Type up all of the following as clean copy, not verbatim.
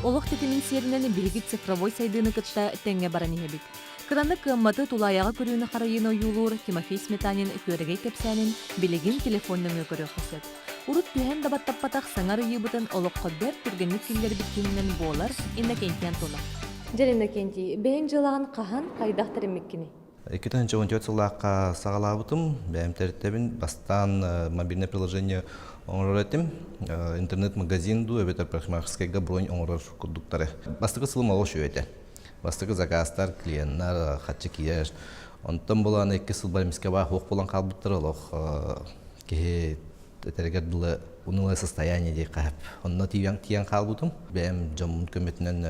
Олох тэтимин сиэринэн биһиги цифровой сайдыыны кытта тэҥҥэ баран иһэбит. Кыраны кыамматы тулаайаҕа көрүүнү-харайыыны ойуулуур Тимофей Сметанин күөрэгэй кэпсээнин билигин телефон нөҥүө көрүөххэ сөп. Урут түһэн да баттаппатах саҥа арыйыыбытын олоххо бэрт түргэнник киллэрбит киһинэн буолар Иннокентий Антонов. Дьэ, Иннокентий, бэйэҥ дьыалаҕын хаһан, хайдах тэриммиккиний? 2014 сыллаахха саҕалаабытым. Бэйэм тэрилтэбин бастаан мобильное приложение оҥорор этим. Интернет-магазин дуу эбэтэр парикмахерскайга бронь оҥорор курдуктары. Бастакы сылым олус үчүгэй этэ. Бастакы заказтар, клиеннар, хаччы киирэр. Онтон булан икки сыл эмискэ баа суох буолан хаалбыттар олох киһи этэригэр дылы унылое состояние дии хаһып. Онно тиийэн тиийэн хаалбытым. Бэйэм дьоммун көмөтүнэн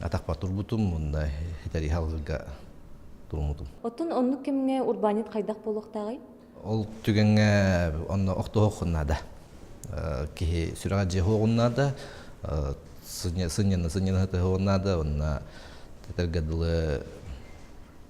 атахпар турбутум, онно итэри халгырга туруммутум. Оттон оннук кэмҥэ урбаанньыт хайдах буолуохтааҕый? Ол түгэҥҥэ онно охтуһуоххун наада. Киһи сүрэҕэ дьиэ хуоҕун наада, сынньана сынньана сытыһыан наада, онно этэргэ дылы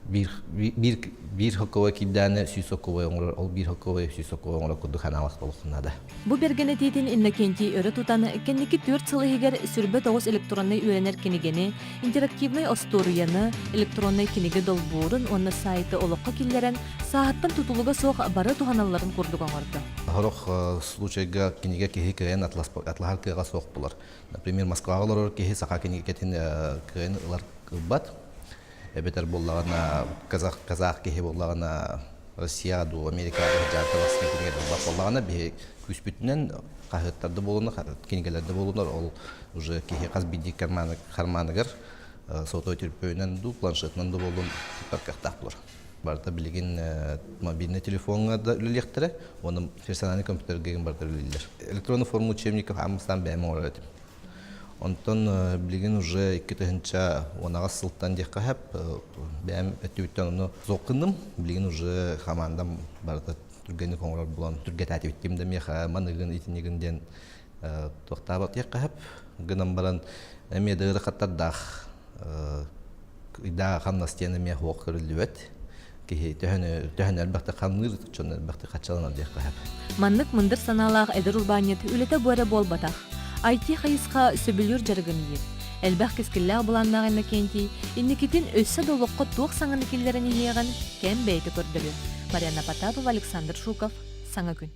биир биир биир сокуобай киирдээнэ сүүс сокуобай оҥорор, ол биир сокуобай сүүс сокуобай оҥорор курдук ханаалах буолуоххун наада. Бу бэргэн этиитин Иннокентий өрө тутан, кэнники 4 сыл иһигэр 29 электроннай үөрэнэр кинигэни, интерактивнай остуоруйаны, электроннай кинигэ долбуурун уонна сайты олоххо киллэрэн, сааһыттан тутулуга суох бары туһаналларын курдук оҥордо. Сорох случайга кинигэ киһи кыайан атлаһар кыаҕа суох булар. Например, Москваҕа олорор киһи саха кинигэтин кыайан ылар ылбат. Эбэтэр буоллаҕына, казах, казах киһи буоллаҕына, Россия дуу, Америка дьаарта бастыҥ кинигэ ылбат буоллаҕына, биһи күүспүтүнэн хаһыаттар да буолунар, кинигэлэр да буолунар, ол уже киһи хас биирдии карманыгар сотовой төлөпүөнүнэн дуу, планшетынан да буоллун туттар кыахтаах буолар. Барыта билигин мобильный телефоҥҥа да үлэлиэхтэрэ уонна персональный компьютерга барыта үлэлииллэр. Электронный форма учебников аан бэйэм оҥорор этим. Онтон билигин уже 2018 сылтан диэххэ сөп, бэйэм өттүбүттэн ону суох гынным. Билигин уже хамаандам барыта түргэнник оҥорор буолан түргэтээтибиттим да миэхэ маныгын итинигин диэн туохтаабат диэххэ сөп. Гынан баран эмиэ да ыарахаттардаах ыйдааҕы хамнас диэн эмиэ суох көрүллүбэт. Киһи төһөнү төһөнү элбэхтик хамныыр, дьон элбэхтик хаччаланар диэххэ сөп. Маннык мындыр санаалаах эдэр урбаанньыт үлэтэ бу эрэ буолбатах. IT хайысха сөбүлүүр дьарыгын иир. Элбэх кэскиллээх былааннаах Иннокентий инникитин өссө да олоххо туох саҥаны киллэрэн иһиэҕин кэм бэйэтэ көрдөрүө. Марианна Потапова, Александр Шуков. Саҥа күн.